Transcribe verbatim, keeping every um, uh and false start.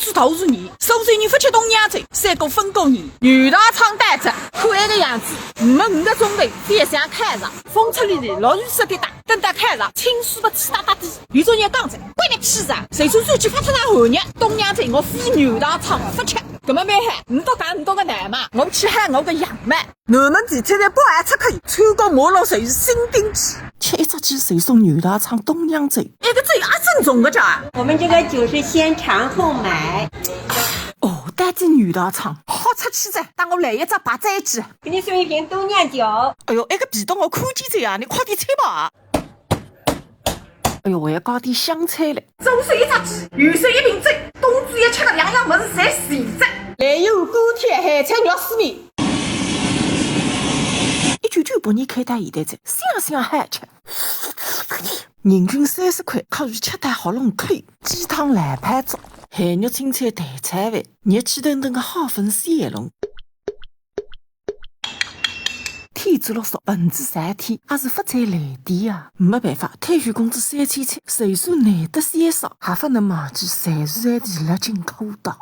煮豆腐乳，苏州人勿吃东阳粥，三个粉果泥，牛大肠担子，看埃个样子，没五个钟头，非常开了。风吹雨打，落雨湿滴答，等到开了，清水不起哒哒滴。有种人讲着，关你屁事啊！谁说手机发出来后日，东阳粥我非牛大肠勿吃。搿么蛮好，你多讲你多个奶妈，我去喊我个杨妈。 南门地铁站北海出口，穿过马路就是新丁记。吃一只鸡就送牛大肠东阳粥。埃个粥也正宗个家。我们这个酒是先尝后买。哦，带仔牛大肠，好出气哉，搭我来一只白斩鸡。给你送一瓶东阳酒。哎哟，埃个皮冻我看见哉啊，你快点吃吧。 哎哟，我要搞点香菜嘞。左手一只鸡，右手一瓶酒，冬至夜吃个两样物事侪齐哉。来一碗锅贴咸菜肉丝面。一九九八年开到现在哉，想想好吃。人均三十块，可以吃到喉咙口。鸡汤烂排粥，咸肉青菜蛋炒饭，热气腾腾个好粉丝咸弄。 天子落雪，蚊子三天，还是勿睬来电啊！没办法，退休工资三千七，就算难得闲少，也勿能忘记随时随地勒紧裤带。